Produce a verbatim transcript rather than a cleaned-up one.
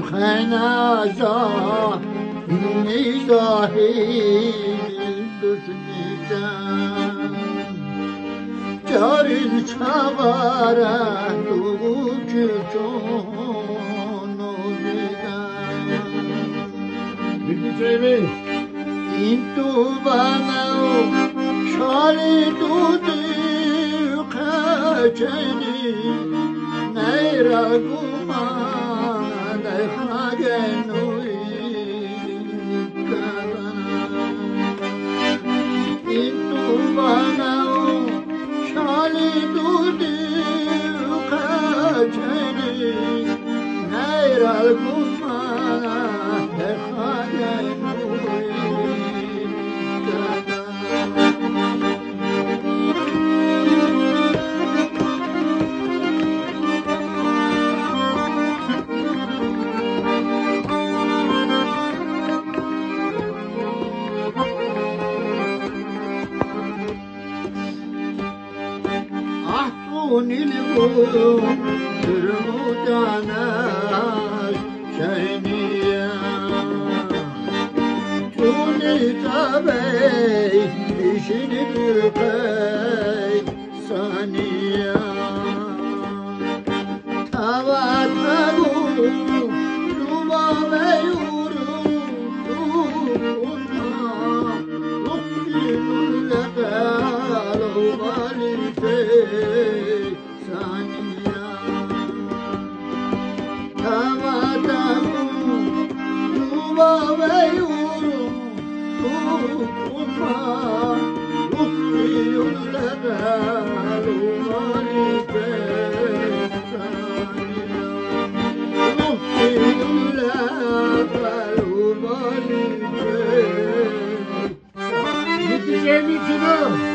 Xeyna ca nî zahîr duşmî ca. Carîn çavare tu ki çon Bülbül Ceymi. Întu bana şalî tu di qeçenî, ney ra guman ey xagenûyî. Întu bana şalî tu di qeçenî, ney ra guman ey xagenûyî. Ah, tu nîlî vûn, durmû dana şenîya. Tu nî tabey, îşînî tu qey sanîya. Tawa tawu, ruwa veyuru, ruwa, ruwa, ruwa, Yetişemi Cuma.